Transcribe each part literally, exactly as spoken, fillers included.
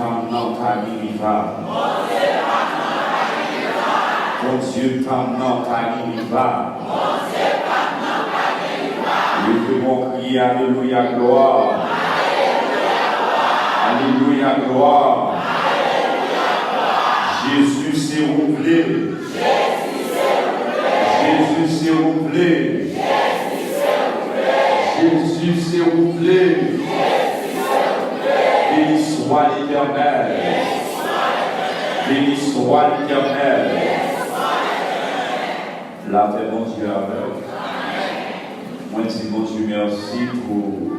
pa m nan pa gen rival. Bondye pa m nan pa gen rival. Leve men w, kriye alelouya, glwa. Alelouya, glwa. Jezi se ou m vle. Jezi se ou m vle. Jezi se ou m vle. Beni swa Letènèl. Beni swa Letènèl. Lapè Bondye avè w. Mwen di Bondye mèsi pou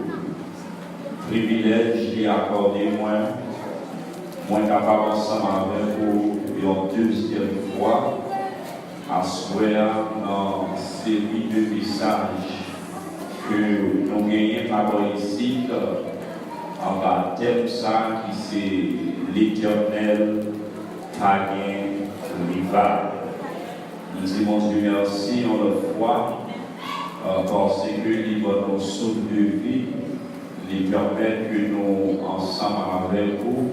privilèj li akòde mwen, mwen kapab ansanm avèk ou yon dezyèm fwa aswè a nan seri de mesaj ke nou genyen pa bò isit anba tèm sa ki se Letènèl pa gen rival. Nou di Bondye mèsi yon lòt fwa, euh, paske li ban nou souf de vi, li pèmèt ke nou ansanm avèk ou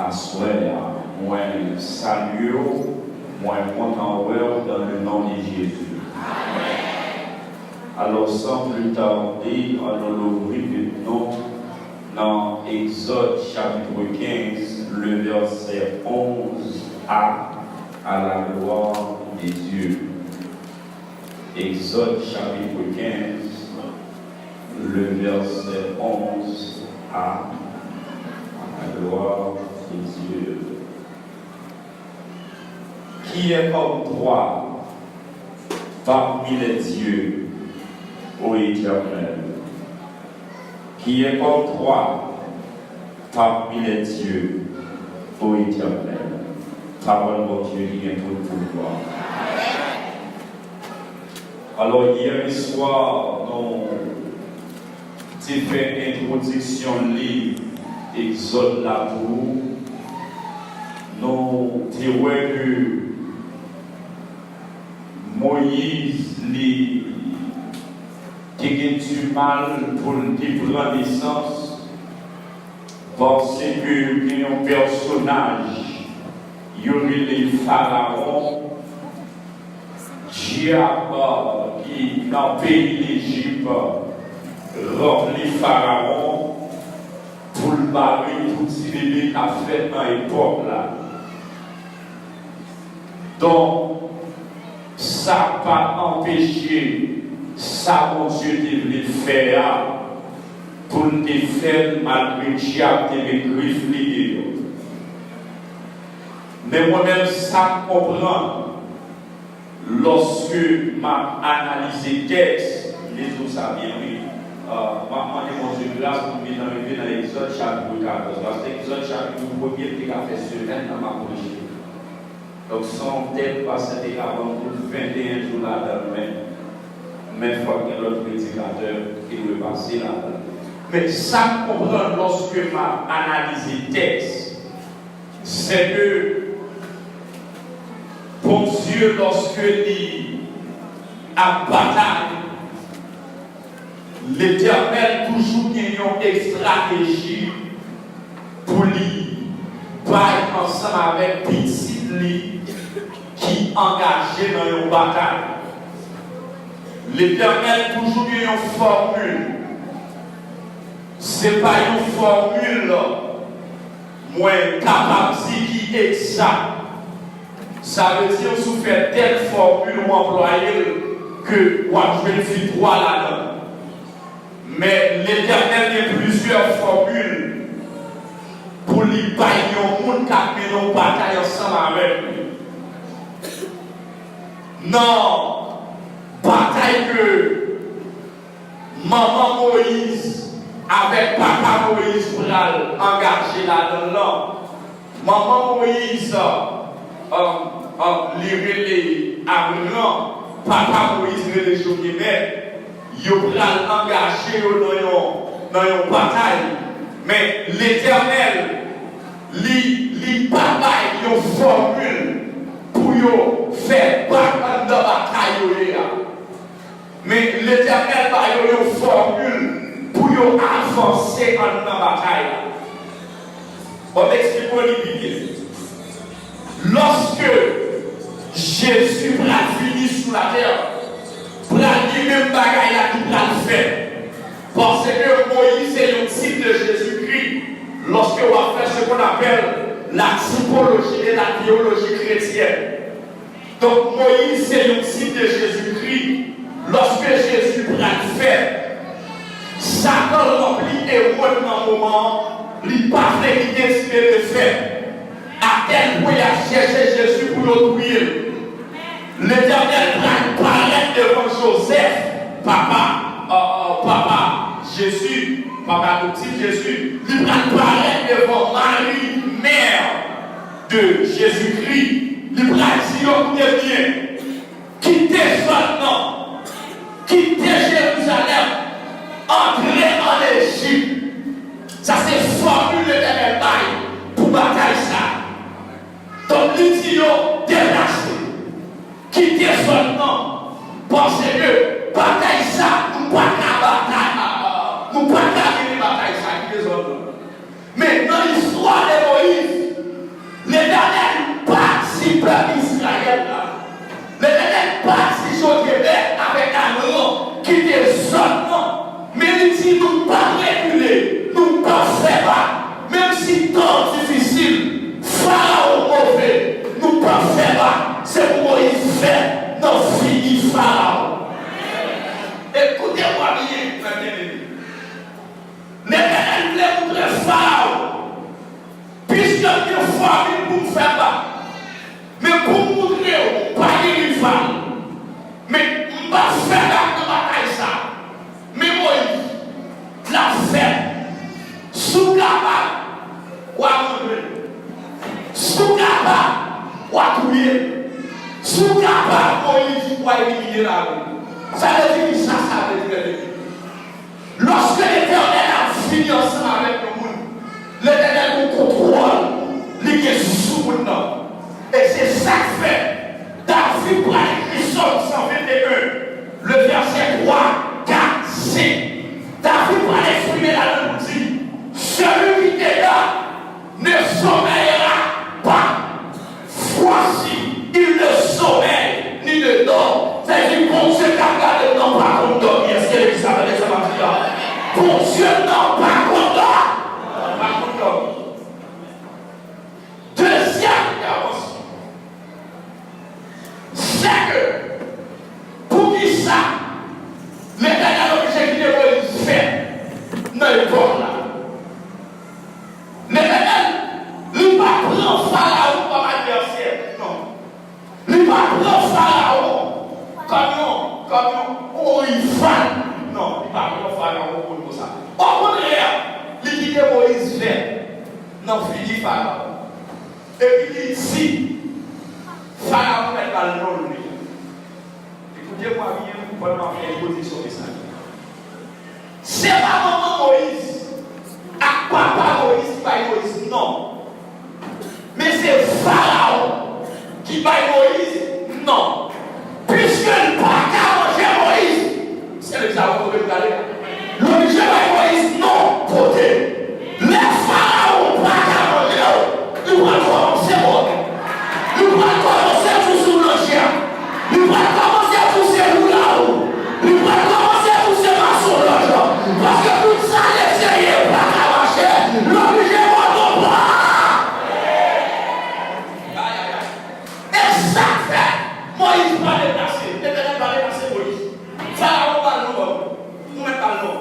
aswè a. Mwen salye w, mwen kontan wè w dans le nom de Jésus. Alò, san pli tade, ann nou louvri Bib nou nan Egzòd chapit kenz, le vèsè onz a, à la gloire de Dieu. Exode chapitre quinze, le verset onze à, à la gloire de Dieu. Qui est comme toi parmi les dieux, ô Éternel? Qui est comme toi parmi les dieux, ô Éternel? Pawòl Bondye ki gen tout pouvwa. Alò, yè swa, nou te fè entwodiksyon liv Egzòd la pou ou. Nou te wè ke Moyiz, li te gen dimal pou l te pran nesans, paske gen yon pèsonaj, yo rele Farawon, dyab ki nan peyi Lejip, ranpli Farawon pou l bare tout ti bebe k ap fèt nan epòk la. Donk, sa pa t anpeche sa Bondye te vle fè a pou l te fè l, malgre dyab te met grif li deyò. Men mwen menm, sa m konprann, lòske m ap analize tèks, m te di w sa byen, wi. Euh, m ap mande Bondye gras pou m gentan rive nan Egzòd chapit katòz, paske Egzòd chapit premye m te ka fè semèn nan m ap preche. Donk, se yon tèks pastè te ka ban m tout venteyen jou ladan l, men, men fòk gen lòt predikatè ki dwe pase ladan l. Men sa m konprann lòske m ap analize tèks, se ke Bondye, lòske li ap batay, Letènèl toujou gen yon estrateji pou li bay ansanm avèk pitit li ki angaje nan yon batay. Letènèl toujou gen yon fòmil. Se pa yon fòmil mwen kapab di ki egzak. Sa vle di, si w fè tèl fòmil, ou anplwaye l, ke w ap jwenn viktwa ladan l. Men Letènèl gen plizyè fòmil pou li bay yon moun k ap mennen yon batay ansanm avèk li. Nan batay ke manman Moyiz avèk papa Moyiz pral angaje ladan l lan, manman Moyiz, euh, euh, li rele Amran, papa Moyiz rele Jokebèd. Yo pral angaje yo nan yon, nan yon batay. Men Letènèl, li, li pa bay yon fòmil pou yo fè bak anndan batay yo ye a. Men Letènèl ba yo yon fòmil pou yo avanse anndan batay la. Ban m eksplike w li pi byen. Lòske Jezi pral vini sou latè, pral gen menm bagay la ki pral fèt. Paske Moyiz se yon tip de Jezikri. Lòske w ap fè ce qu'on appelle la typologie et la théologie chrétienne. Donk, Moyiz se yon tip de Jezikri. Lòske Jezi pral fèt, Satan ranpli Ewòd nan moman an, li pa vle kite ti bebe fèt. Atèl pwen y ap chèche Jezi pou yo touye l. Letènèl pral parèt devan Jozèf, papa, euh, euh, papa Jezi, papa adoptif Jezi, li pral parèt devan Mari, mè de Jezikri, li pral di yo, koute byen, kite zòn nan, kite Jerizalèm, antre ann Ejip. Sa se fòmil Letènèl bay pou batay sa. Donk, li di yo, deplase, kite zòn nan, paske batay sa, nou pa ka batay, nou pa ka mennen batay sa, kite zòn nan. Men nan listwa de Moyiz, Letènèl pa di pèp Izrayèl la, Letènèl pa di Jozèf avèk Aran kite zòn nan, men li di nou p ap rekile, nou p ap fè bak, menm si tan an difisil, Farawon move, nou p ap fè bak, se pou Moyiz fèt nan figi Farawon. Ekoute mwen byen, frè byeneme. Letènèl vle montre Farawon, piske m gen fòmil pou m fè bak, men pou m montre w, m pa gen rival, men m p ap fè bak nan batay sa. Men Moyiz, l ap fèt. Si w kapab, w a manje l. Si w kapab, w a touye l. Si w kapab, Moyiz, w a elimine l avè l. Sa vle di kisa sa vle di, frè byeneme? Lòske Letènèl ap vini ansanm avèk yon moun, Letènèl gen kontwòl li gen sou moun nan. E se sa k fè David pral ekri Sòm san venteyen, le vèsè twa, kat, senk. David pral eksprime ladan l pou l di, celui qui t'aida ne sommeillera pas. Voici, il ne sommeille ni ne dort. Sa vle di Bondye k ap gade w nan pa konn dòmi. Èske legliz la tande sa m ap di a? Bondye nan pa konn dòmi. Pa konn dòmi. Dezyèm entèvansyon, se ke poukisa Letènèl oblije kite Moyiz fèt nan epòk la? Letènèl, li pa pran Farawon kòm advèsè, non. Li pa pran Farawon kòm yon, kòm yon, yon rival, non. Li pa pran Farawon pou konn konsa. Okontrè, li kite Moyiz fèt nan figi Farawon. Epi li di, Farawon mèt ba l non li. Ekoute mwen byen pandan m ap fè entwodiksyon mesaj la. Se pa manman Moyiz ak papa Moyiz ki bay Moyiz non. Men se Farawon ki bay Moyiz non. Piske l pa ka manje Moyiz, se legliz la w ap kote m prale a. L oblije bay Moyiz non pote. Lè Farawon pa ka manje w, li pral kòmanse mòde. Li pral kòmanse pouse w nan je a. Li pral kòmanse pouse woula ou. Li pral kòmanse pouse masonlòj la. Paske tout sa l eseye pa ka mache, l oblije mòde w pa. Ayayay. E sa k fè Moyiz pa deplase. Letènèl pa deplase Moyiz. Farawon ba l non, ou mèt ba l non.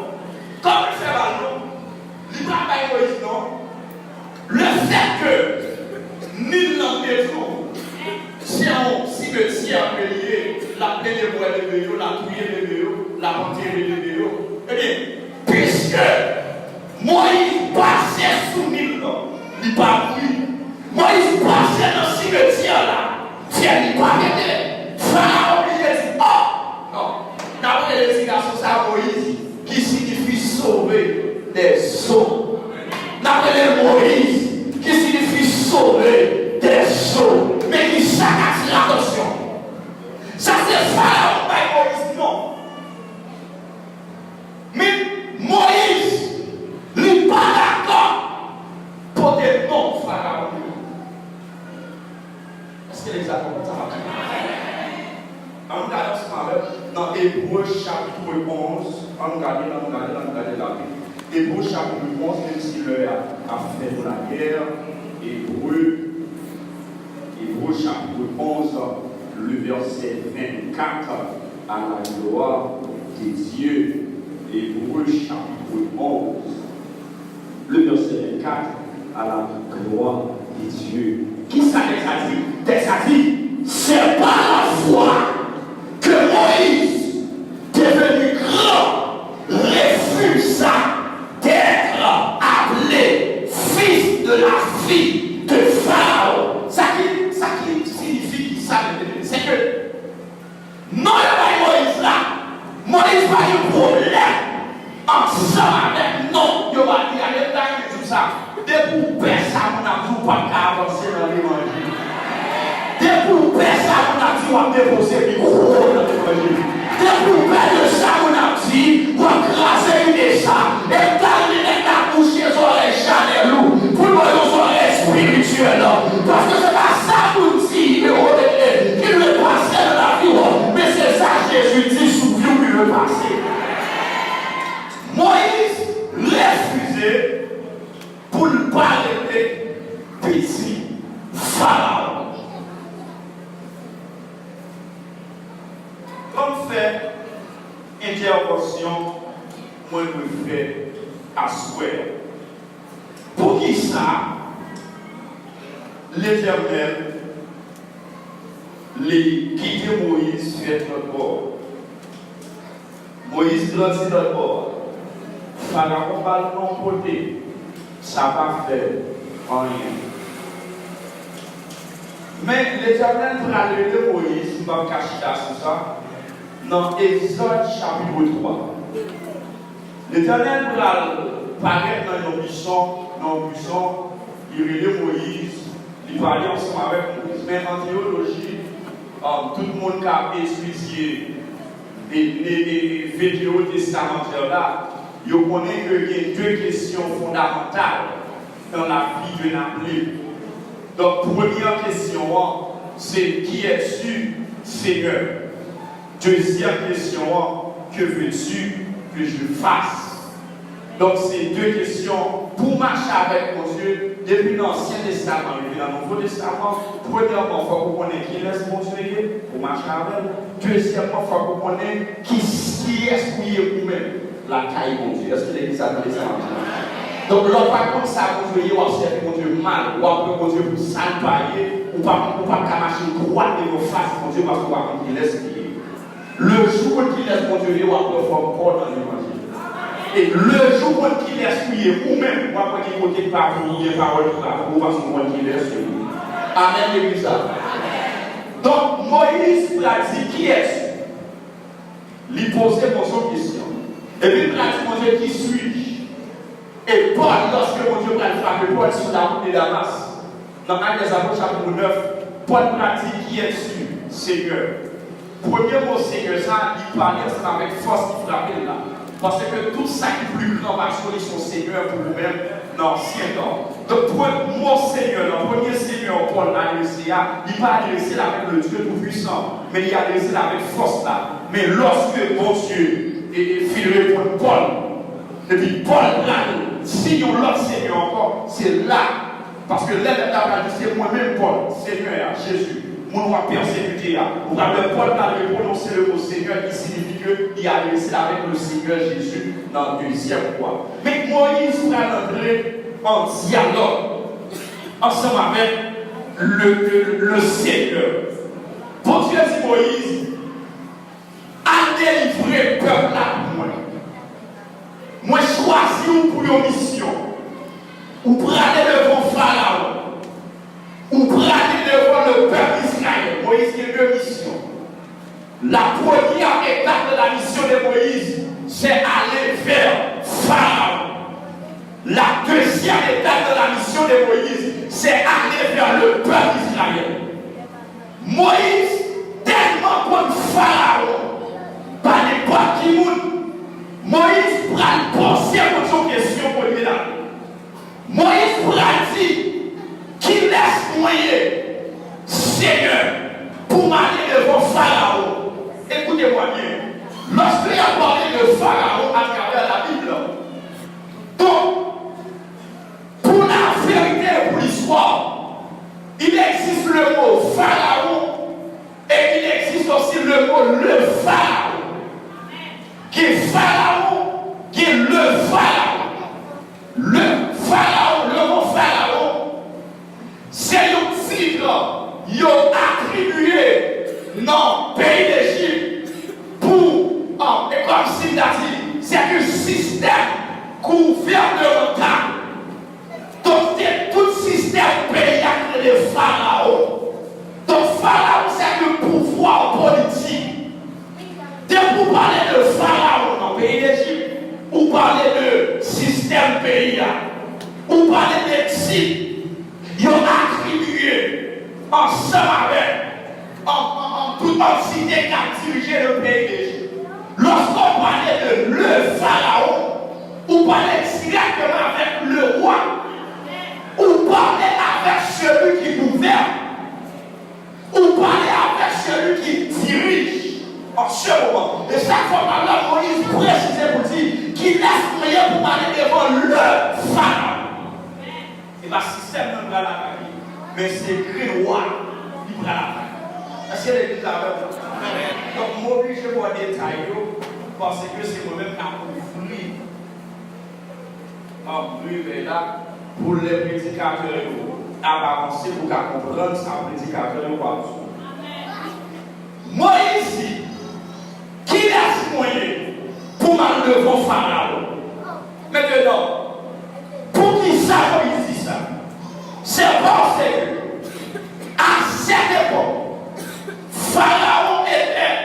Kòman l fè ba l non? Li pa bay Moyiz non. Lefètke Nil lan mezon, se yon simetyè ke li ye, l ap plede bwè bebe yo, l ap touye bebe yo, l ap antere bebe yo. Ebyen, piske Moyiz pase sou Nil lan, li pa mouri. Moyiz pase nan simetyè la, fyèl li pa pete. Farawon oblije di, o, non, n ap rele ti gason sa a Moyiz, ki siyifi sove dè zo. N ap rele l Moyiz, ki siyifi sove dè zo. Men kisa k atire atansyon? Sa se Farawon bay Moyiz non. Men Moyiz, li pa dakò pote non Ann gade ansanm avè m nan Ebre chapit onz, ann gade, ann gade, ann gade la. Ebre chapit onz, menm si lè a ap fè nou lagè, Ebre, Ebre chapit onz, le vèsè vennkat, à la gloire de Dieu. Ebre chapit onz, le vèsè vennkat, à la gloire de Dieu. Kisa tèks la di? Tèks la di, c'est par la foi que Moïse, devenu grand, refusa d'être appelé fils de la fille de Pharaon. Sa ki, sa ki siyifi ki sa, se ke non yo bay Moyiz la, Moyiz pa gen pwoblèm ansanm avèk non yo ba li a. E m ta renmen di w sa, depi w pè sa moun ap di w, w p ap ka avanse nan levanjil. Depi w pè sa moun ap di, w ap depoze mikwo w nan levanjil. Depi w pè de sa moun ap di, w ap kraze ide sa. E m ta renmen nèg la bouche zòrèy chanèl ou pou l ba w yon zòrèy espirityèl. Paske se pa sa moun di ki dwe pase nan lavi w, men se sa Jezi di sou vi w ki dwe pase. Moyiz refize pou l pa rete pitit Farawon. Ban m fè entèvansyon mwen dwe fè aswè a. Poukisa Letènèl li kite Moyiz fèt lòtbò? Moyiz grandi lòtbò a. Farawon ba l non kote. Sa pa fè anyen. Men Letènèl pral rele Moyiz, m p ap ka chita sou sa, nan Egzòd chapit twa. Letènèl pral parèt nan yon bison, nan yon bison, li rele Moyiz, li pale ansanm avèk Moyiz. Men an teyoloji, um, tout moun k ap etidye e, e, e, e videyo testamantyè la, yo konnen ke gen de kesyon fondamantal dans la vie d'un appelé. Donk, premyè kesyon an, se: Qui es-tu, Seigneur? Dezyèm kesyon an, que veux-tu que je fasse? Donk, se de kesyon pou w mache avèk Bondye, depi nan Ansyen Testaman rive nan Nouvo Testaman, premyèman, fòk ou konnen kilès Bondye ye pou w mache avè l. Dezyèmman, fòk ou konnen ki, kiyès ou ye ou menm lakay Bondye. Èske legliz la tande sa m ap di la? Donk, lè w pa konn sa Bondye ye, w ap sèvi Bondye mal, w ap pran Bondye pou sa l pa ye, ou p ap, ou p ap ka mache dwat devan fas Bondye paske w pa konn kilès li ye. Lejou w konn kilès Bondye ye, w ap pran fòm Pòl nan levanjil. E lejou w konn kilès ou ye ou menm, w ap wè gen kote k pa pou ou, gen pawòl ki pa pou ou, paske w konn kilès ou ye. Amèn, legliz la. Donk, Moyiz pral di, qui es-tu? Li poze Bondye yon kesyon. Epi l pral di Bondye, qui suis-je? E Pòl, lòske Bondye pral frape Pòl sou lawout de Damas, nan Actes des Apôtres, chapit nèf, Pòl pral di, qui es-tu, Seigneur? Premye mo Senyè sa, li pale ansanm avèk fòs ki frape l la. Paske tout sa ki pli gran pase w, li se yon Senyè pou ou menm nan ansyen tan. Donk, premye mo Senyè, nan premye Senyè Pòl adrese a, li pa adrese l avèk le Dieu Tout-Puissant, men li adrese l avèk fòs la. Men lòske Bondye e, e fin reponn Pòl, epi Pòl pral di yon lòt Senyè ankò, se la, paske lè nèg la pral di, se mwen menm Pòl, Senyè a, Jezi, moun w ap pèsekite a, ou pral wè Pòl pral repwononse le mo Senyè, ki siyifi ke li adrese l avèk le Senyè Jezi nan dezyèm fwa. Men Moyiz pral antre an dyalòg ansanm avèk le, le, le Senyè. Bondye di Moyiz, al delivre pèp la pou mwen. Mwen chwazi w pou yon misyon. Ou prale devan Farawon. Ou prale devan le pèp Izrayèl. Moyiz gen de misyon. La première étape de la mission de Moïse, c'est aller vers Pharaon. La deuxième étape de la mission de Moïse, c'est aller vers le peuple d'Israël. Moyiz tèlman konn Farawon, pa nenpòt ki moun, Moyiz pral poze Bondye yon kesyon premye la. Moyiz pral di, kilès mwen ye, Senyè? Farawon atravè Labib la. Donk, pour la vérité et pour l'histoire, il existe le mot Pharaon et il existe aussi le mot le Pharaon. Gen Farawon, gen le Pharaon. Le Pharaon, le mot Pharaon, se yon tit yo atribye nan peyi Lejip pou, an, e kòmsi m ta di, se yon sistèm gouvènemantal. Donk, se tout sistèm peyi a ki rele Farawon. Donk, Farawon se yon pouvwa politik. Depi w pale de Farawon nan peyi Lejip, ou pale de sistèm peyi a, ou pale de tit yo atribye ansanm avèk an, an, an, tout antite k ap dirije le peyi Lejip. Lòske w pale de le Farawon, ou pale dirèkteman avèk le wa. Ou pale avèk celui qui gouverne. Ou pale avèk celui qui dirige en ce moment. E sa k fè w la, Moyiz presize pou di, kilès mwen ye pou m ale devan le Farawon? Se pa sistèm nan l pral atake, men se grenn wa li pral atake. Èske legliz avè m? Donk, m oblije ba w detay yo, paske se mwen menm k ap ouvri, m ap ouvri revèy la pou lè predikatè yo ap avanse, pou w ka konprann sa predikatè yo pral di w. Moyiz di, kilès mwen ye pou m al devan Farawon? Mentnan, poukisa Moyiz di sa? Se paske, à cette époque, Pharaon était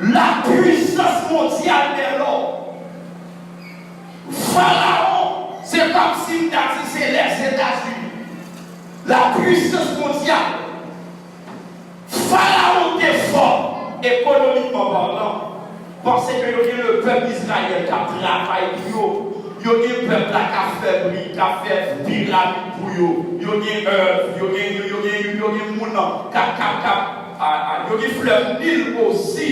la puissance mondiale de l'or. Farawon, se kòmsi m ta di se Lèzetazini. La puissance mondiale. Farawon te fò, ekonomikman palan, paske yo gen le pèp Izrayèl k ap travay pou yo. Yo gen pèp la k ap fè brik, k ap fè piramid pou yo. Yo gen èv, yo gen, yo, yo gen, yo gen moun k ap, k ap, k ap, a, a, yo gen flèv Nil osi,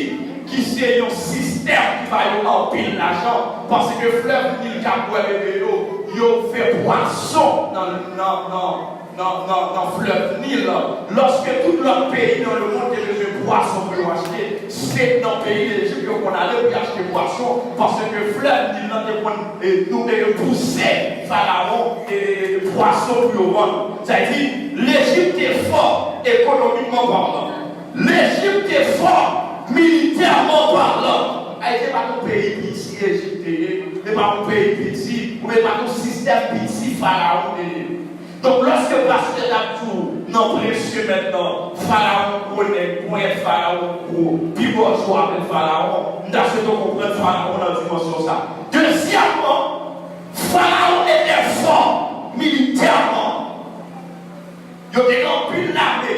ki se yon sistèm ki ba yo anpil lajan, paske flèv Nil k ap bwè bebe yo, yo fè pwason nan, nan, nan, nan, nan, nan flèv Nil. Lòske tout lòt peyi nan lemonn te bezwen pwason pou yo achte, se nan peyi Lejip yo konn ale pou y achte pwason, paske flèv Nil lan te konn, e, nou, e, pouse Farawon, e, e, e, pwason pou yo vann. Sa vle di, Lejip te fò ekonomikman palan. Lejip te fò militèman palan. Ayiti pa t yon peyi piti, Lejip te ye. Li pa t yon peyi piti, oubyen li pa t yon sistèm piti, Farawon te ye. Donk, lòske pastè t ap di w nan prèske mentnan, Farawon gwo nèg, ponyèt Farawon gwo, pi bòjwa menm Farawon, m ta swete w konprann Farawon nan dimansyon sa. Dezyèmman, Farawon te fò militèman. Yo te gen anpil lame.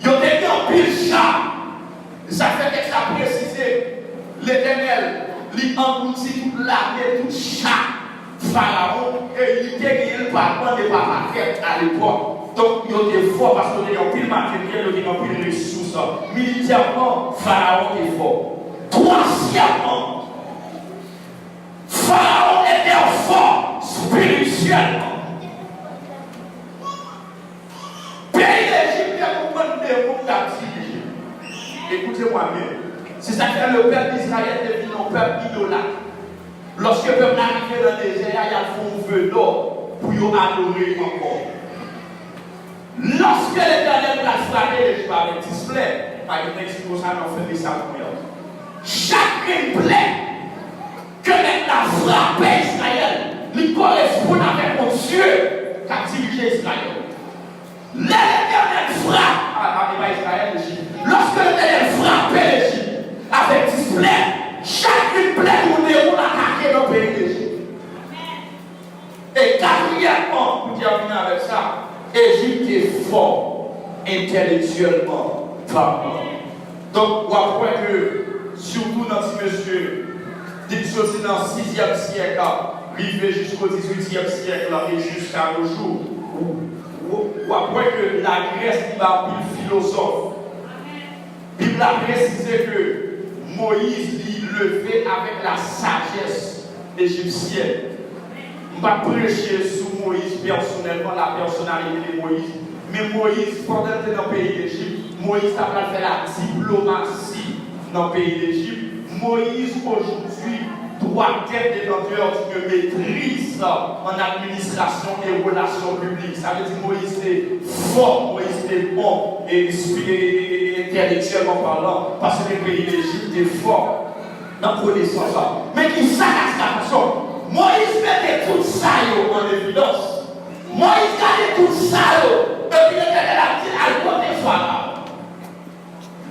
Yo te gen anpil cha. E sa k fè tèks la presize, Letènèl, li anglouti tout lame, tout cha Farawon, e li te genyen l pa bann e pa pakèt alepòk. Donk, yo te fò paske yo te gen anpil materyèl, yo te gen anpil resous. Militèman, Farawon te fò. Twazyèmman, Farawon te fò espirityèlman. Peyi Lejip te konprann demon k ap dirije. Écoutez-moi bien. Se sa k fè le pèp Izrayèl te vin yon pèp idolat. Lòske pèp la rive nan dezè a, y al fè yon ve dò pou yo adore yo ankò. Lòske Letènèl pral frape Lejip avèk dis plè, pa gen tèks ki konsa nan fen mesaj mwen an. Chak grenn plè ke nèg la frape Izrayèl, li koresponn avèk yon dye k ap dirije Izrayèl. Lè Letènèl frape, a, a, e pa Izrayèl, Lejip. Lòske Letènèl frape Lejip avèk dis plè, chak grenn plè yon demon atake nan peyi Lejip. E katriyèmman, pou tèmine avèk sa, Ejip te fò entèlektyèlman palan. Donk, w ap wè ke, sitou nan ti mesye, depi soti nan sizyèm syèk, rive jisko dizuityèm syèk la, e jiska nos jours, w, w, w ap wè ke Lagrès li ba anpil filozòf. Bib la presize ke Moyiz, li leve avèk la sajès ejipsyèn. M p ap preche sou Moyiz pèsonèlman, la pèsonalite de Moyiz, men Moyiz, pandan l te nan peyi Lejip, Moyiz ta pral fè la diplomasi nan peyi Lejip. Moyiz, aujourd'hui, doit être détenteur d'une maîtrise en administration et relations publiques. Sa vle di Moyiz te fò, Moyiz te bon, e, e, e, entèlektyèlman palan, paske peyi Lejip te fò nan konesans la. Men ki sa k ap pase? Moyiz mete tout sa yo an evidans. Moyiz gade tout sa yo, epi Letènèl ap di l al kote Farawon.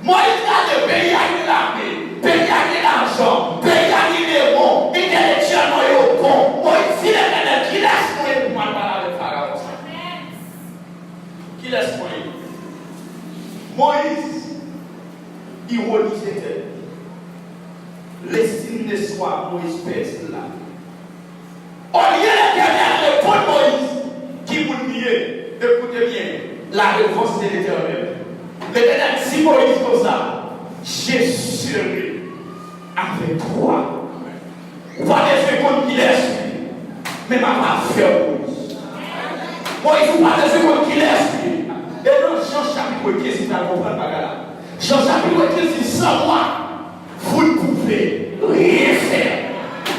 Moyiz gade, peyi a gen lame, peyi a gen lajan, peyi a gen demon, entèlektyèlman yo bon. Moyiz di Letènèl, kilès mwen ye pou m al pale avèk Farawon sa? Kilès mwen ye? Moyiz ironize tèt li. L'estime de soi, Moyiz pèdi l la. Olye Letènèl reponn Moyiz, ki moun li ye? Ekoute byen, la réponse de l'Éternel. Letènèl di Moyiz konsa, je serai avec toi. Ou pa bezwen konn kilès li ye, men m ap avè w, Moyiz. Moyiz, ou pa bezwen konn kilès li ye. E nan Jan chapit kenz, nou pral konprann bagay la. Jan chapit kenz di, sans moi, vous ne pouvez rien faire.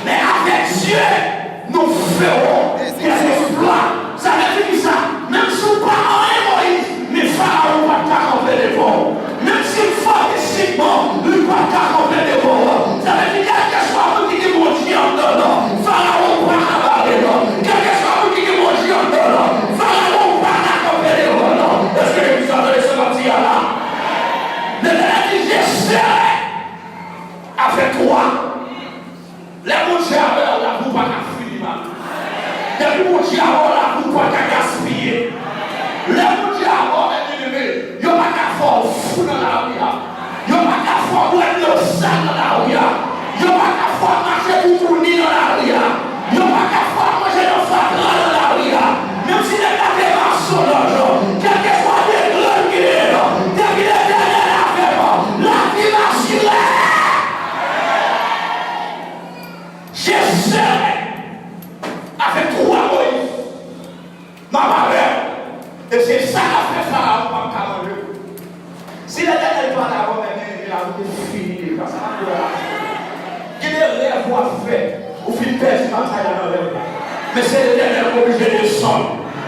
Mais avec Dieu, nous ferons des exploits. Sa vle di ki sa? Menm si w pa anyen, Moyiz, men Farawon pa t ka kanpe devan w. Menm si w fò fisikman, li pa t ka kanpe devan w. Sa vle di, kèlkeswa moun ki gen Bondye anndan l, Farawon pa ka bare l. Kèlkeswa moun ki gen Bondye anndan l, Farawon pa ka kanpe devan l. Èske legliz la tande sa m ap di a la? Letènèl di, je serai avec toi. Lè Bondye avè w, lavi w pa ka fini mal. Depi Bondye avè w, lavi w pa ka gaspiye. Lè Bondye avè w, mè byeneme, yo pa ka fè w fou nan lari a. Yo pa ka fè w bwè dlo sal nan lari a. Yo pa ka fè w mache toutouni nan lari a. Yo pa ka fè w manje nan fatra nan lari a. Menm si nèg la te mason nan jan, kèlkeswa degre l genyen an, depi Letènèl avè m, lavi m asire. Je serai avec toi, Moïse. M ap avè w. E se sa k ap fè Farawon p ap ka manje w. Si Letènèl pa t avè w, ebyen, ebyen, lavi w te fini deja. Sa pa pou wè la. Gen de rèv w ap fè, ou fin pèdi batay la nan rèv la. Men se Letènèl k oblije desann.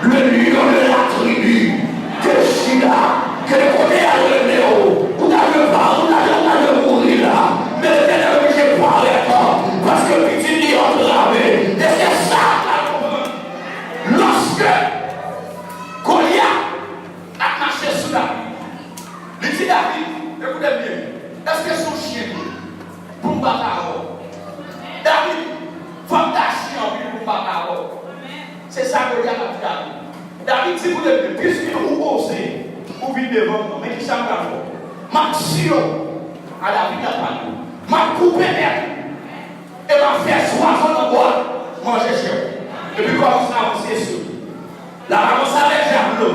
Le lion de la tribu de Juda, ke kote y al rele w, ou ta dwe pa, ou ta dwe, ou ta dwe mouri la. Men Letènèl oblije parèt, paske pitit li antrave. E se sa k ap konprann. Lòske Golyat ap mache sou David, li di David, ekoute m byen, èske se yon chen tou pou m bat avè w? David, fò m ta chen anpil pou m bat avè w. Se sa Golyat ap di David. David di, koute m byen, piske ou oze, ou vin devan m nan, men kisa m pral fè w? M ap tiye w. A David l ap pale. M ap koupe tèt ou. E m ap fè zwazo nan bwa manje chè w. Epi kòmanse avanse sou li. L ap avanse avèk javlo.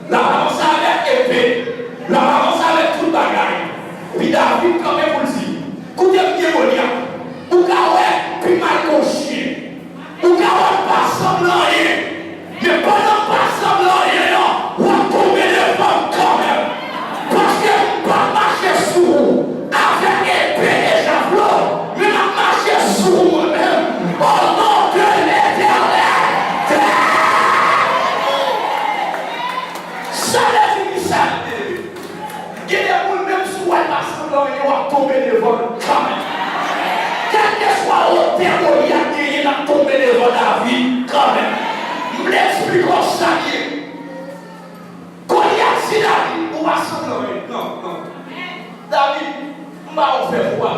L ap avanse avèk epe. L ap avanse avèk tout bagay. Epi David kanpe pou l di, koute m byen, Golyat. Ou ka wè pi mal ke yon chen. Ou ka wè m pa sanble anyen, men pandan m pa sanble anyen an, w ap tonbe devan m kanmenm. Paske m p ap mache sou ou avèk epe e javlo, men m ap mache sou ou mwen menm, au nom de l'Éternel. Sa vle di ki sa? Gen de moun, menm si w wè l pa sanble anyen, w ap tonbe devan l kanmenm. Kèlkeswa wotè Golyat genyen, l ap tonbe devan David kanmenm. M vle eksplike w sa k ye. Golyat di David, ou pa sanble anyen. Non, non. David, m pa wè w fè fwa.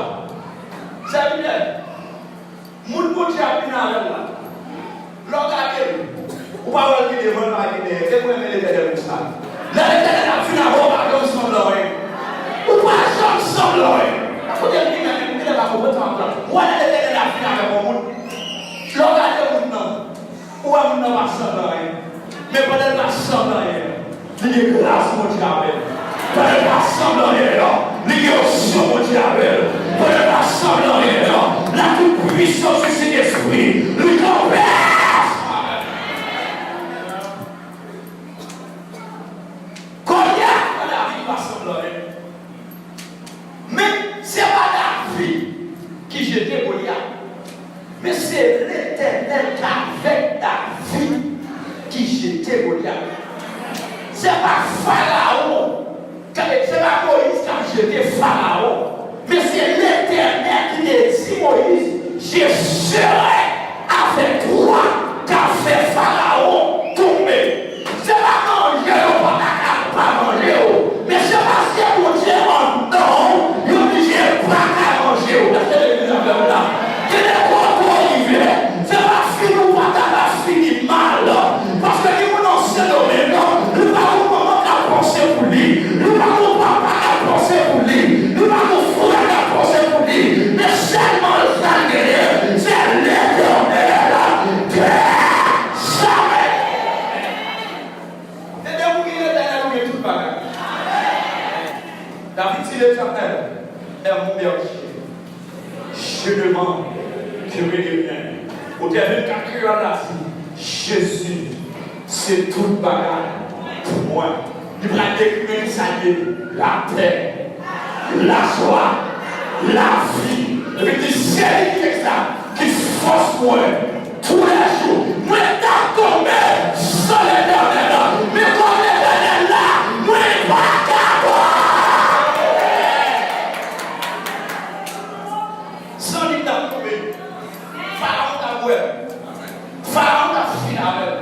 Sèvitè, moun Bondye ap vin avè l la, lè w gade l, ou pa wè l gen devan, l pa gen dèyè. E mwen renmen Letènèl konsa. Lè Letènèl ap vin avè w, ou pa janm sanble anyen. Ou pa janm sanble anyen. Kote m vin nan, men kote lè pa konprann sa m ap di la. Ou wè lè Letènèl ap vin avèk yon moun, lè w gade moun nan, ou wè moun nan pa sanble anyen. Men pandan l pa sanble anyen, li gen gras Bondye avè l. Pandan l pa sanble anyen, li gen onksyon Bondye avè l. Men, se pa David ki jete Golyat, men se Letènèl ki avèk David ki jete Golyat. Se pa Farawon, se pa Moyiz k ap jete Farawon, men se Letènèl ki te di Moyiz, Je serai avec toi, k ap fè Farawon tonbe. Se pa manje yo pa ta ka pa manje yo, men se paske Bondye anndan w, yo oblije pa ka manje yo. Èske legliz avè m la? Gen de kote w rive, se pa fin ou pa ta va fini mal. Paske gen moun nan Sendomeng, li pa gon manman k ap panse pou li, li pa gon papa k ap panse pou li, li pa gon frè k ap panse pou li, men sèlman l sa l genyen, se Letènèl dèzame. E depi w gen Letènèl, ou gen tout bagay. David di, L'Éternel est mon berger. Je ne manquerai de rien. Otè vennkat kreyòl la di, Jezi se tout bagay pou mwen. Li pral dekri men ki sa l ye, lapè, lajwa, lavi. Epi l di, se li ki egzak, ki fòs mwen toulèjou. Mwen t ap tonbe san Letènèl, men kòm Letènèl la, mwen pa ka tonbe. San li, m t ap tonbe. Farawon t ap wè m. Farawon t ap fin avè m.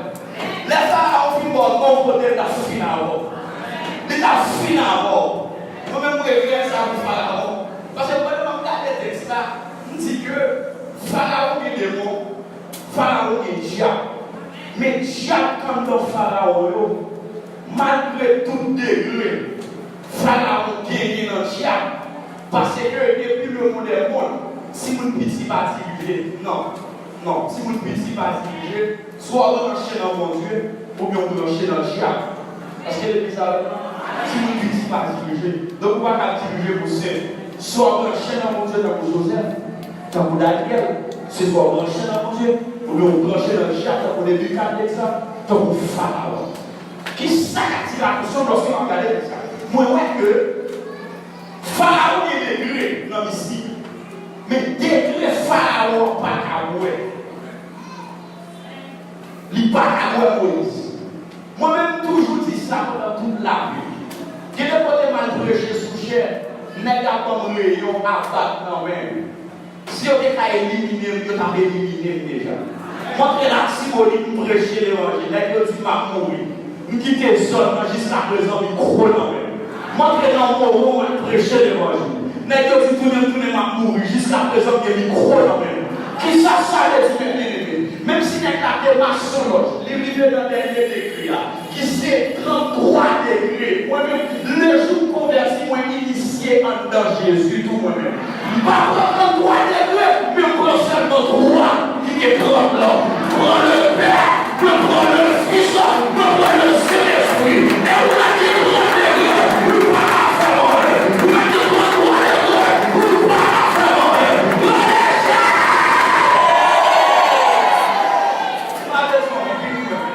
Lè Farawon fin ba w non kote, l t ap fin avè w. Li t ap fin avè w. Mwen menm, mwen regrèt sa pou Farawon. Paske pandan m ap gade tèks la, m di ke Farawon gen demon, Farawon gen dyab. Men dyab k anndan Farawon yo, malgre tout degre, Farawon genyen nan dyab. Paske depi le monde est monde, si moun piti pa dirije, non, non, si moun piti pa dirije, swa w branche nan Bondye, oubyen w branche nan dyab. Èske legliz la avè m? Si moun piti pa dirije, donk ou pa ka dirije pou sèl. Swa w branche nan Bondye tankou Jozèf, tankou Danyèl, se swa w branche nan Bondye, oubyen w branche nan dyab tankou Nebikadneza, tankou Farawon. Kisa k atire atansyon m lòske m ap gade tèks la? Mwen wè ke Farawon gen degre nan mistik, men degre Farawon an pa ka wè. Li pa ka wè Moyiz. Mwen menm, m toujou di sa pandan tout lavi. Gen de kote m al preche sou chè, nèg ap ban m reyon a bat nan men yo. Si yo te ka elimine m, yo t ap elimine m deja. M antre Latibonit, m preche levanjil, nèg yo di m ap mouri. M kite zòn nan, jiskaprezan mikwo nan men m. M antre nan Moro, m al preche levanjil. Nèg yo di tounen m, tounen m ap mouri, jiskaprezan m gen mikwo nan men m. Kisa sa vle di, men byeneme? Menm si nèg la te masonlòj, li rive nan dènye degre a, ki se tranntwa degre. Mwen menm, lejou m konvèti, mwen inisye anndan Jezi tou mwen menm. M pa pran tranntwa degre, men m pran sèlman twa ki gen trann lan. M pran Lepè, mwen pran Lefis, mwen pran Lesentespri. E ou la ki pran degre, ou pa ka fè mwen. Ou la ki pran twa degre, ou pa ka fè mwen. Pran Lefis! Pa bezwen anpil mwen.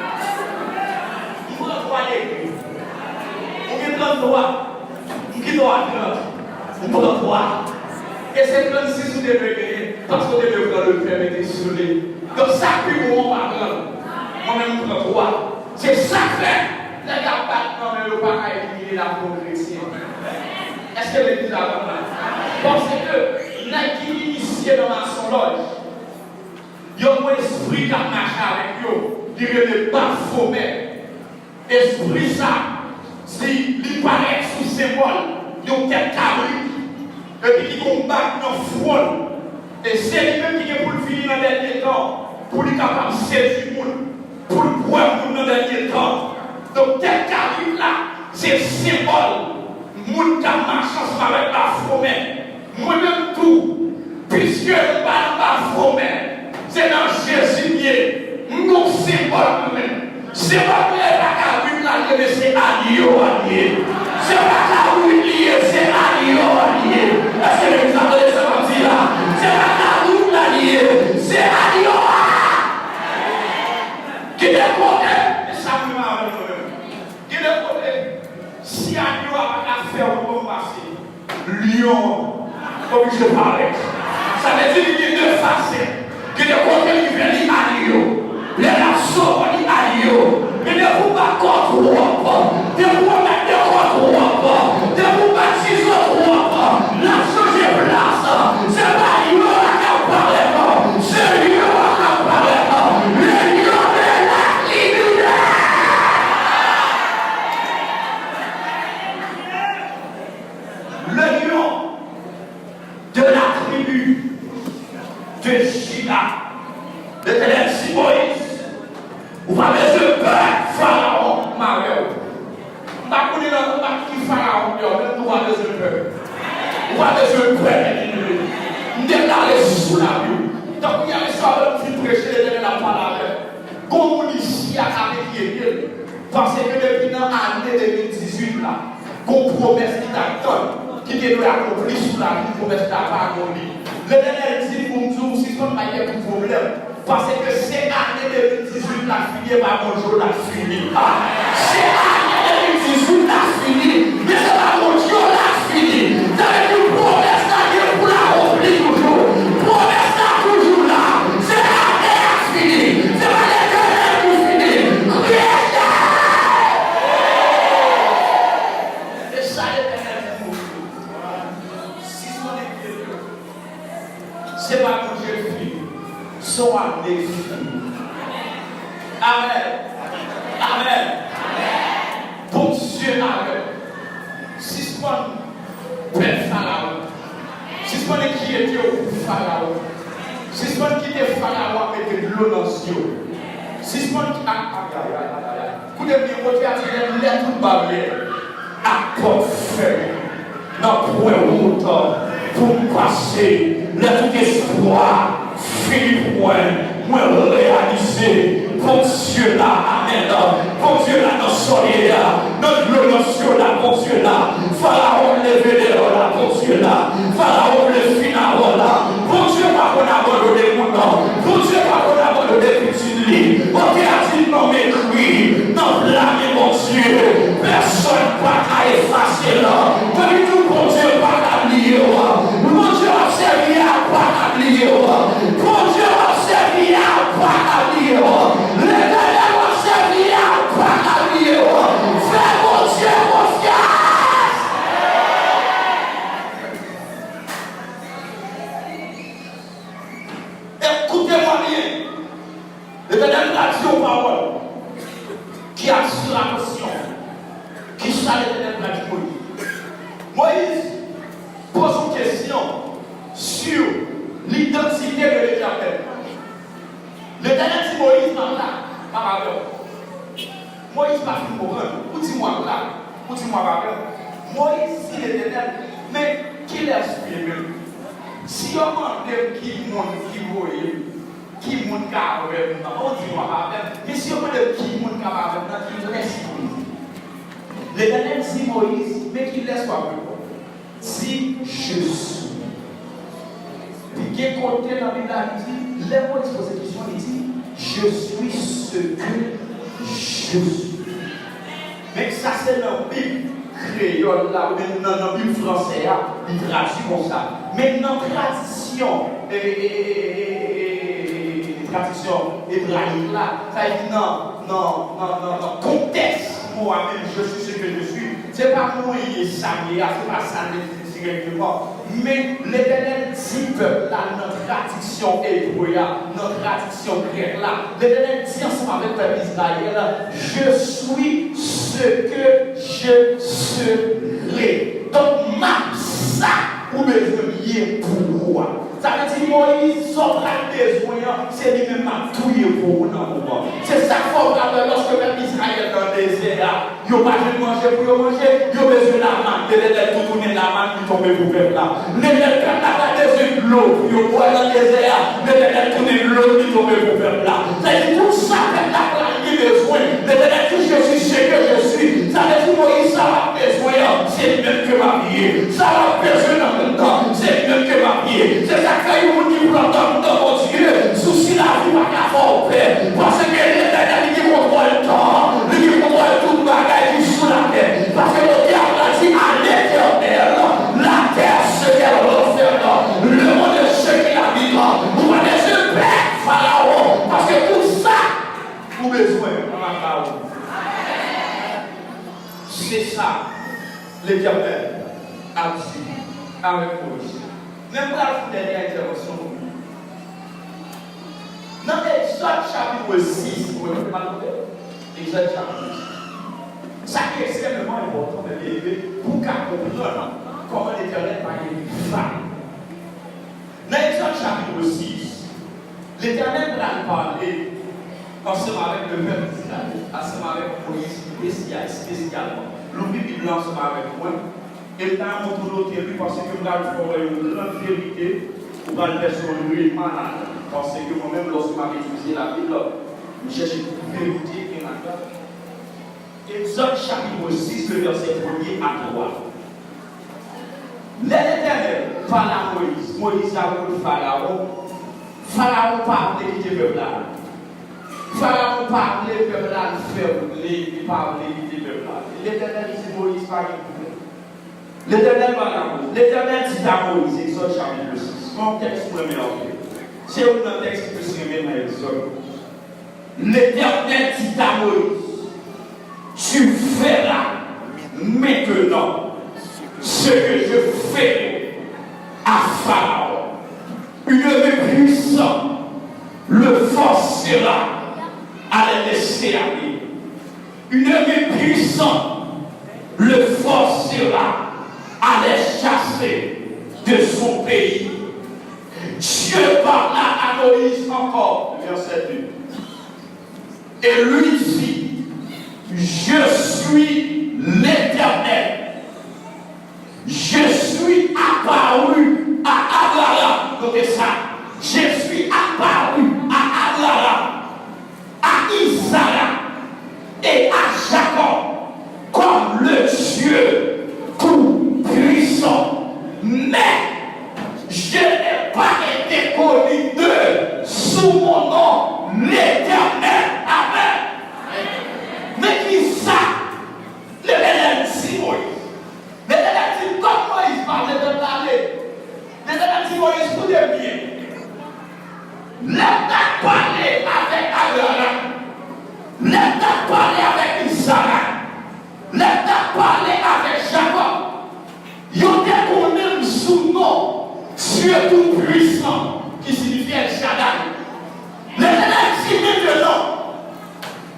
M pran twa degre. Ou gen tranntwa. M kite w a trant. M pran twa. E se trannsis ou te dwe genyen, paske w te dwe pran Lepè mete sou li. Donk, sa k pi bon an, w pa pran l. Mwen menm, m pran twa. Se sa k fè, nèg ap bat nan men yo pa ka elimine lavi yon kretyen. Èske legliz la konprann? Paske nèg ki inisye nan masonlòj, yo gon espri k ap mache avèk yo, li rele Bafomè. Espri sa, si li parèt sou senbòl yon tèt kabrit, epi ki gon bag nan fwon l, e se li menm ki gen pou l vini nan dènye tan, pou li kapab sedui moun, pou l bwè moun nan dènye tan. Donk, tèt kabrit la, se senbòl moun k ap mache ansanm avèk Bafomè. Mwen menm tou, piske m pa nan Bafomè, se nan Jezi m ye. M gon senbòl mwen menm. Se pa kabrit la li ye, men se alye yo a li ye. Se pa kabrit li ye, se alye yo a li ye. Èske legliz la tande sa m ap di la? Se pa kabrit la li ye, se alye yo a. Gen de kote, e sa m renmen avè l mwen menm. Gen de kote, si alye yo a pa ka fè w Lyon oblije parèt. Sa vle di li gen de fasèt. Gen de kote li fè li al yo. Lè l ap sove li al yo. Men depi w bat kò twòp, depi w bat de kò twòp, depi w bat sizo twòp, l ap chanje plas. Se pa yo la k ap parèt, se yo la k ap parèt. Le lion de la tribu de Le lion de la tribu de Juda. Letènèl di Moyiz, ou pa bezwen pè Farawon, m avè w. M pa konnen nan, m pa ki Farawon deyò, men ou pa bezwen pè. Ou pa bezwen pè, byeneme. M deklare sou lavi w. Tankou yè swa lè m fin preche, Letènèl ap pale avè m. Gon moun isi a k ap enkyete l, paske depi nan ane de mil dizuit la, gon pwomès li t ap tann, ki te dwe akonpli sou lavi l, pwomès la pa akonpli. Letènèl di m pou m di w, sispann bay tèt ou pwoblèm, paske se ane de mil dizuit la fini, e pa gon jou l ap fini. Ah! Se ane de mil dizuit la fini, men se pa gon jou l ap fini. Sa vle di pwomès la gen pou l akonpli toujou. Pwomès la toujou la. Se ane a fini. Se pa Letènèl ki fini. Kretyen! Se sa Letènèl di nou. Sispann enkyete w. Se pa Bondye ki fini. Se w ane ki fini. Amèn. Amèn. Bondye avè w. Sispann pè Farawon. Sispann enkyete w pou Farawon. Sispann kite Farawon ap mete dlo nan zye w. Sispann ki-, a, ayayay, ayayay. Koute byen, Bondye a di, lè, lè tout baryè ak pòt fèmen, nan pwen wout pou m pase, lè tout espwa fini pou mwen, mwen reyalize Bondye la, amèn. Bondye la nan sòlye a, nan dlo nan zye w la, Bondye la. Farawon leve deyò la, Bondye la. Farawon vle fin avè w la. Bondye pa konn abandone moun, non. Bondye pa konn abandone pitit li. Bondye a di non m ekri nan pla men Bondye. Pèsonn pa ka efase l. Mwen di nou, Bondye pa ka bliye w. Bondye w ap sèvi a pa ka bliye w. Bondye w ap sèvi a pa ka bliye w. Letènèl w ap sèvi a pa ka bliye w. Fè Bondye konfyans. Ekoute mwen byen. Letènèl pral di yon pawòl ki atire atansyon. Kisa Letènèl pral di Moyiz? Moyiz poze yon kesyon sou lidantite de Letènèl. Letènèl di Moyiz, m ap la, m ap avè w. Moyiz pa fin konprann. Ou di m w ap la, ou di m w ap avè m. Moyiz di Letènèl, men kilès ou ye menm? Si yo mande m ki moun ki voye m, ki moun k avè m nan, ou di m w ap avè m. Men si yo mande m ki moun k ap avè m nan, kilès ou ye? Letènèl di Moyiz, men kilès w ap reponn? Di, je suis. Li gen kote nan Bib la, li di, lè Moyiz poze kesyon, li di, je suis ce que je suis. Men sa se nan Bib kreyòl la, oubyen nan, nan Bib fransè a, li tradui konsa. Men nan tradisyon, e, e, tradisyon ebrayik la, sa vle di nan, nan, nan, nan, nan kontèks mo a menm, je suis ce que je suis, se pa mwen ye sa m ye a, se pa sa l vle di dirèkteman. Men Letènèl di pèp la nan tradiksyon ebre a, nan tradiksyon grèk la, Letènèl di ansanm avèk pèp Izrayèl, je suis ce que je serai. Donk, m ap sa ou bezwen m ye pou ou a. Sa vle di, Moyiz, sa w pral bezwen an, se li menm m ap tou ye pou ou nan moman. Se sa k fè w pral wè lòske pèp Izrayèl nan dezè a, yo pa jwenn manje pou yo manje, yo bezwen lamann. Letènèl tou tounen lamann, li tonbe pou pèp la. Letènèl, pèp la pral bezwen dlo pou yo bwè nan dezè a, Letènèl tounen dlo, li tonbe pou pèp la. Sa vle di, tout sa pèp la pral gen bezwen, Letènèl di, je suis ce que je suis. Sa vle di, Moyiz, sa w ap bezwen an, se li menm ke m ap ye. Sa w ap bezwen nan tout tan, se li menm ke m ap ye. Se sa k fè yon moun ki plante anndan Bondye, sousi lavi pa ka fè w pè. Paske Letènèl, li gen kontwòl tan, li gen kontwòl tout bagay ki sou latè. Paske Bondye a di, à l'Éternel, la terre Se sa Letènèl ap di avèk Moyiz. Men m pral fè yon dènye entèvansyon pou nou. Nan Egzòd chapit sis, ou pa tande? Egzòd chapit sis. Sa ki ekstrèmeman enpòtan, men leve pou w ka konprann kòman Letènèl pa gen rival. Nan Egzòd chapit sis, Letènèl pral pale ansanm avèk lepèp Izrayèl, ansanm avèk Moyiz espesyal, espesyalman. Louvri Bib la ansanm avèk mwen, e m ta renmen w tou note li, paske m pral fè w wè yon gran verite, ou pral pèsevwa yon rema ladan l. Paske mwen menm, lòske m ap etidye Labib la, m chèche tout verite ki gen ladan l. Egzòd chapit sis, le vèsè premye a twa. Lè Letènèl pale a Moyiz, Moyiz la rekonèt Farawon. Farawon pa vle kite pèp la. Farawon pa vle pèp la fè vle, li pa vle kite pèp la. Letènèl di Moyiz pa gen pwoblèm. Letènèl pale a Moyiz. Letènèl di a Moyiz, Egzòd chapit sis. Se yon tèks mwen renmen anpil. Se youn nan tèks ki plis renmen nan Egzòd. L'Éternel dit à Moïse, tu verras maintenant ce que je ferai à Pharaon. Une main puissante le forcera à les laisser aller. Une main puissante le forcera à les chasser de son pays. Dieu parla à Moïse encore, verset deux, et lui dit, je suis l'Éternel. Je suis apparu à Abraham. Notez ça. Je suis apparu à Abraham, à Isaac et à Jacob comme le Dieu tout-puissant. Mais je n'ai pas été connu d'eux sous mon nom, l'Éternel. Amen. Men kisa Letènèl di Moyiz? Letènèl di, kòm Moyiz pa vle pèp la ale, Letènèl di Moyiz, koute m byen. Lè m t ap pale avèk Abraram, lè m t ap pale avèk Izarak, lè m t ap pale avèk Jakòb, yo te konnen m sou non Dye Toupuisan, ki siyifi El Shaddai. Letènèl di, mentenan,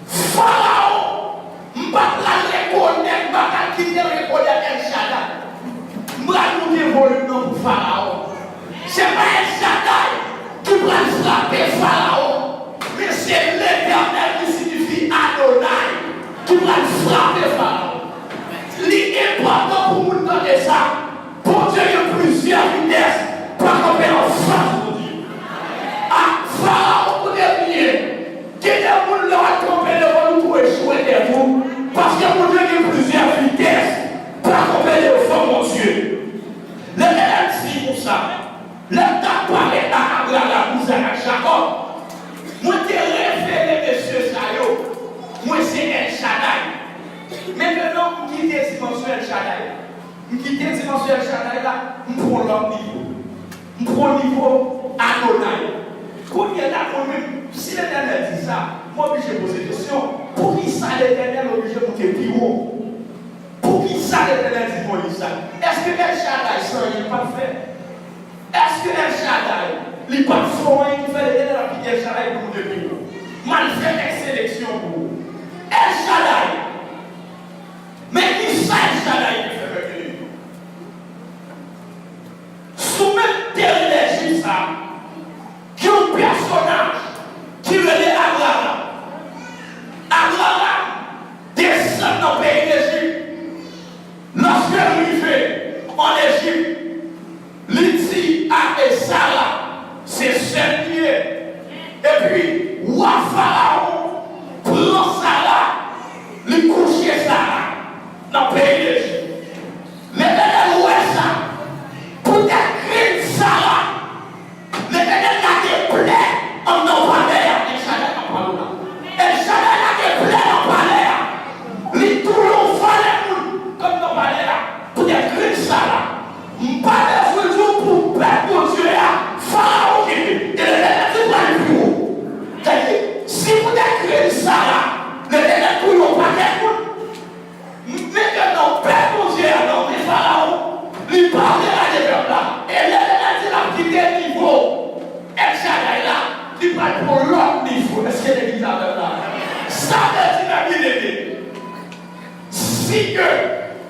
Farawon, m pa pral rekonèt, m pa pral kite l rekonèt El Shaddai. M pral moute volim nan pou Farawon. Se pa El Shaddai ki pral frape Farawon, men se Letènèl, ki siyifi Adonai, ki pral frape Farawon. Li enpòtan pou moun tande sa. Bondye gen plizyè vitès, pa kanpe anfas Bondye. A, Farawon, koute byen. Gen de moun, lè w ap kanpe devan l, ou tou echwe tèt ou, paske Bondye gen plizyè vitès, pa kanpe devan Bondye. Letènèl di konsa, lè m t ap pale ak Abraram, Izarak ak Jakòb, mwen te revele mesye sa yo, mwen se El Shaddai. Mentenan, m kite dimansyon El Shaddai la. M kite dimansyon El Shaddai la, m pran lòt nivo. M pran nivo Adonai. Kounye a la, mwen menm, si Letènèl di sa, m oblije poze kesyon, poukisa Letènèl oblije moute pi wo? Poukisa Letènèl di Moyiz sa? Èske El Shaddai se anyen l pa t fè? Èske El Shaddai, li pa t fè anyen ki fè Letènèl ap kite El Shaddai pou moute pi wo? M al fè tèks seleksyon pou ou. El Shaddai, men kisa El Shaddai te fè pèp Beni? Sou menm teren Lejip sa, gen yon pèsonaj ki rele Abraram. Abraram desann nan peyi Lejip. Lòske l rive ann Ejip, li di a Sara, se sè l li ye. Epi, wa Farawon pran Di ke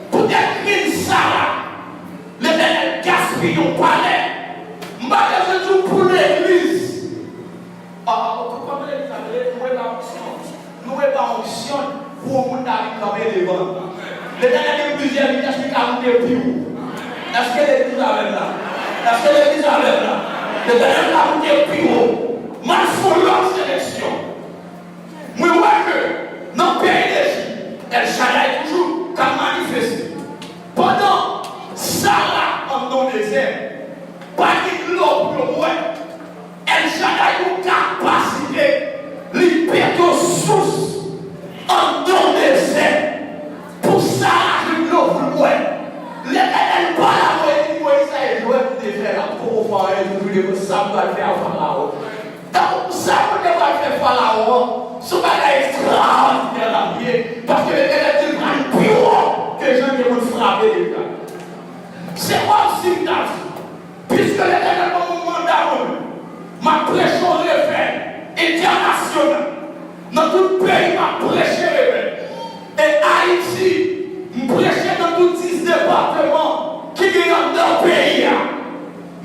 poutèt grenn Sara, Letènèl gaspiye yon palè. M pa bezwen di w pou legliz. Ah, kòman legliz la rele? Nou rele onksyon. Nou rele onksyon pou yon moun ta vin kanpe devan. Letènèl gen plizyè vitès, li ka moute pi wo. Èske legliz avè m la? Èske legliz avè m la? Letènèl ka moute pi wo. M al fè yon lòt seleksyon. Mwen wè ke nan peyi Lejip, El Shaddai toujou ka manifeste. Pandan Sara anndan yon dezè, pa gen dlo pou yo bwè, El Shaddai gen kapasite, li pete yon sous anndan yon dezè pou Sara jwenn dlo pou l bwè. Letènèl pale a Moyiz, Moyiz, sa e jwèt ou te fè la, poko fè anyen, ou te sa m pral fè a Farawon. Tankou sa Bondye pral fè Farawon an, se yon bagay ekstraòdinè l ap ye, paske Letènèl di l pral pi wo ke jan gen moun frape deja. Se kòmsi m ta di, piske Letènèl ban mwen manda mwen menm, m ap preche yon revèy entènasyonal. Nan tout peyi, m ap preche revèy. E Ayiti, m preche nan tout dis depatman ki gen anndan peyi a.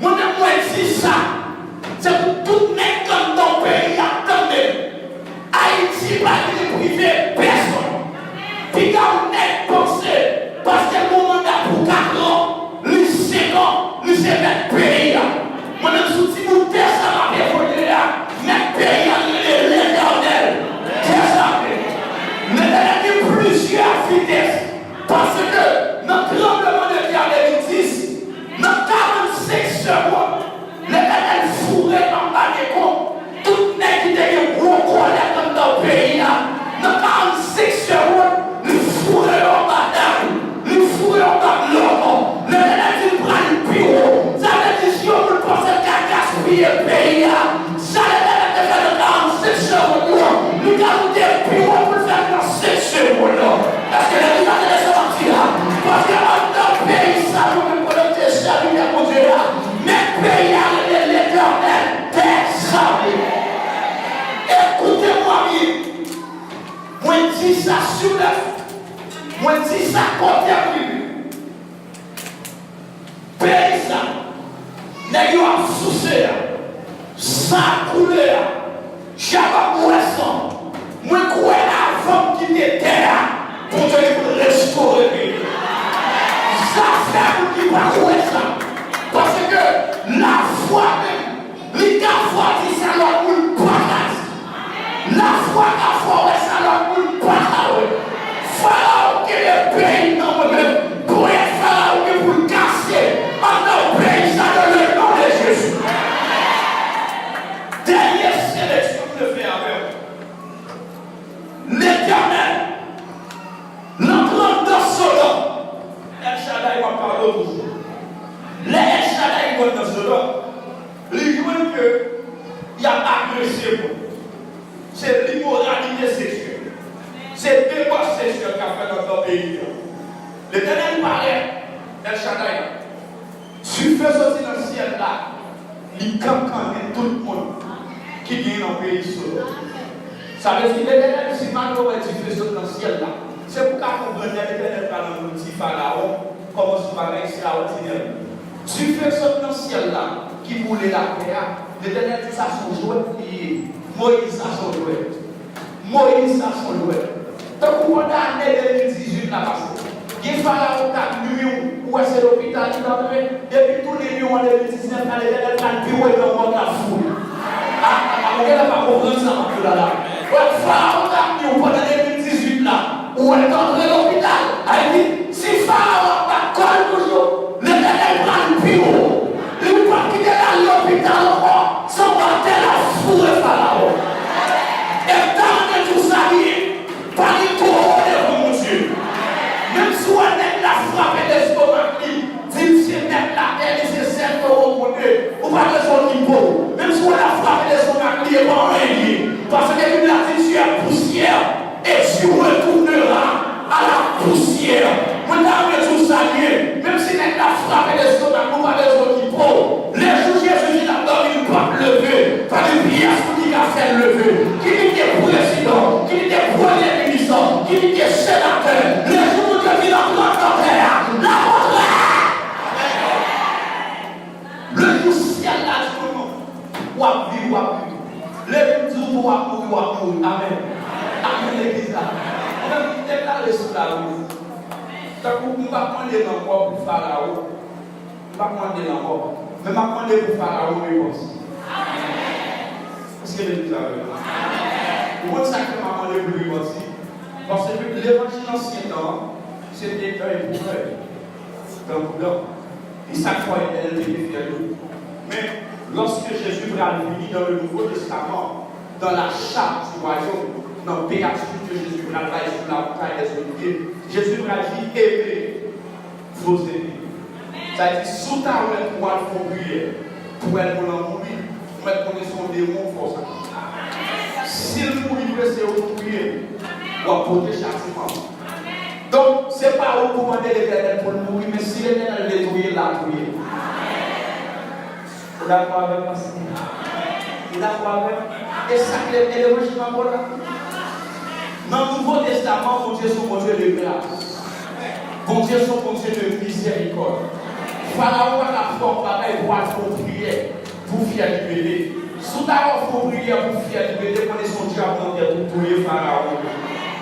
Mwen menm, mwen di sa, se pou tout nèg k anndan peyi a tande. Ayiti pa dwe prive pèsonn. Piga w nèg panse, paske l gon manda pou kat an, li senk an, li se mèt peyi a. Mwen menm, sou ti bout tè sa m ap evolye a, mèt peyi a rele Letènèl dèzame. Letènèl gen plizyè vitès, paske nan tranblemanntè de mil dis, nan karannsenk segonn, Letènèl foure anba dekonb tout nèg ki te gen gwo kòlèt anndan peyi a. Nan karannsenk segonn, li foure yo anba dam, li foure yo anba lòmò. Letènèl di l pral pi wo. Sa vle di, si yon moun panse l ka gaspiye peyi a, sa Letènèl te fè nan karannsenk segonn yo, li ka moute pi wo pou l fè l nan senk segonn. Èske legliz la tande sa m ap di a? Paske anndan peyi sa, nou menm, kote nou te sèvitè Bondye a, mèt peyi a rele Letènèl dèzame. Ekoute mwen byen. Mwen di sa sou lè. Mwen di sa kote m rive. Peyi sa, nèg yo ap souse a, san ap koule a, djab ap bwè san. Mwen kwè avan m kite tè a, Bondye li pou l restore peyi a. Zafè moun ki pa kwè sa. Paske lafwa menm, li ka fè w di sa lòt moun pa ka di. Lafwa ka fè w wè sa lòt moun pa ka wè. Farawon kenbe peyi m nan mwen menm. Ponyèt Farawon gen pou l kase anndan peyi sa, dans le nom de Jésus. Dènye seleksyon m vle fè avè w. Letènèl, nan grandè Sodòm, El Shaddai, m ap pale w toujou. Lè El Shaddai rann nan Sodòm, li jwenn ke y ap agrese moun. Se limoralite seksyèl. Se debòch seksyèl k ap fèt anndan peyi a. Letènèl parèt, El Shaddai la. Dife soti nan syèl la, li kankannen tout moun ki gen nan peyi Sodòm. Sa vle di, Letènèl di, si m al wè dife sot nan syèl la, se pou w ka konprann lè Letènèl pral ann di Farawon kòman se yon bagay ekstraòdinè. Dife sot nan syèl la ki boule latè a, Letènèl di sa se yon jwèt li ye. Moyiz, sa se yon jwèt. Moyiz, sa se yon jwèt. Tankou pandan ane de mil dizuit la pase, gen Farawon k ap nwi w, ou wè se lopital li t antre, depi tounen nwi w an de mil diznèf la, Letènèl pral pi wo nan mòn l ap foure. A, a, ou genlè pa konprann sa m ap di w la la. Wè, Farawon k ap nwi w pandan de mil dizuit la, ou wè l t antre lopital. Sa vle di, si Farawon ap bat kò l toujou, Letènèl pral pi wo. Li p ap kite l al lopital ankò, se yon batè l ap foure Farawon. E m ta renmen di w sa byen, pa gen twò wo devan Bondye. Menm si w wè nèg la frape lestomak li, di l se mèt latè, li se sèl towo gode, ou pa bezwen okipe w. Menm si w wè l ap frape lestomak li, e pa anyen li ye. Paske Bib la di, tu es poussière et tu retourneras à la poussière. Gade sou lari. Tankou m p ap mande l ankò pou Farawon. M p ap mande l ankò. Men m ap mande pou Farawon repanti. Èske legliz avè m? Ou konn sa k fè m ap mande pou l repanti? Paske levanjil ansyen tan an, se te dan e pou fè. Dan pou dan. E sa k fè Letènèl te defyè yo. Men, lòske Jezi pral vini dans le Nouveau Testament, dans la charte du royaume, nan beyatitid ke Jezi pral bay sou la montagne des Oliviers, Jezi pral di, aimez vos ennemis. Sa vle di, si w ta wè pou w al fè yon priyè pou ènmi w lan mouri, ou mèt konnen se yon demon w fè w sa. Si l mouri vre, se ou pou priye. W ap pote chatiman. Donk, se pa ou pou mande Letènèl pou l mouri, men si Letènèl vle touye l, l a touye l. Ou dakò avè m, pastè? Ou dakò avè m? E sa k le, e levanjil pa bon la. Nan Nouvo Testaman, Bondye se yon Bondye de gras. Bondye se yon Bondye de mizèrikòd. Farawon pa ka fè yon bagay pou al fè yon priyè pou fyèl li pete. Si w ta wè w fè yon priyè pou fyèl li pete, konnen se yon dyab nan tèt ou touye Farawon.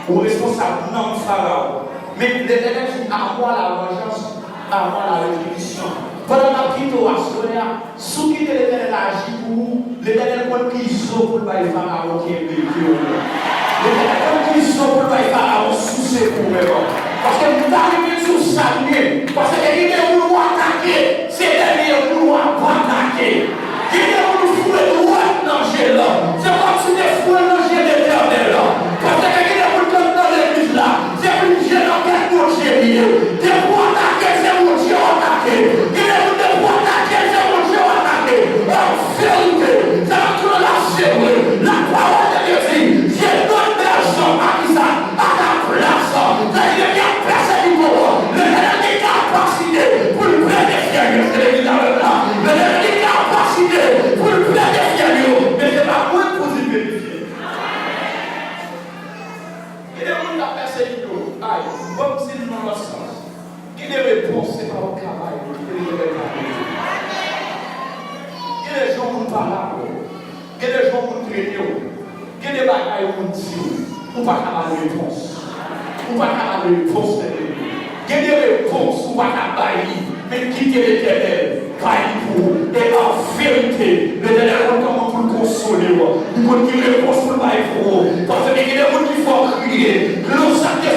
Ou responsab nanm Farawon. Men Letènèl di, à moi la vengeance, à moi la rétribution. Pandan m ap kite w aswè a, si w kite Letènèl aji pou ou, Letènèl konn ki zo pou l bay Farawon ki enplike w lan. Letènèl konn ki zo pou l bay Farawon souse pou w menm. Paske m ta renmen di w sa l ye. Paske gen de moun w atake, se dènye moun w ap atake. Gen de moun ou foure dwèt nan je l, se kòmsi w te foure l nan je Letènèl. Paske gen de moun k ap nan legliz la, se pou je nan tèt Bondye li ye. Depi w atake, se Bondye w atake. Gen de moun depi w atake, se Bondye w atake. An verite, se nan tout la se vre. La parole de Dieu dit, je donne des gens à Isaac, à ta place. Sa vle di depi y ap pèsekite w, Letènèl gen kapasite pou l pete fyèl yo. Se legliz avè m la. Letènèl gen kapasite pou l pete fyèl yo. Men se pa mwen pou di pete fyèl. Gen de moun k ap pèsekite w. Ay, ban m di l nan lòt sans. Gen de repons se pa w ka bay yo, se Letènèl k ap bay yo. Gen de jan moun pale avè w. Gen de jan moun trete w. Gen de bagay moun di w. Ou pa ka ba l repons. Ou pa ka ba l repons, tande byen. Gen de repons ou pa ka bay li, men kite Letènèl bay li pou ou. E an verite, Letènèl konn kòman pou l konsole w. Li konn ki repons pou l bay pou ou. Paske gen de moun ki fè w kriye. Dlo sa k te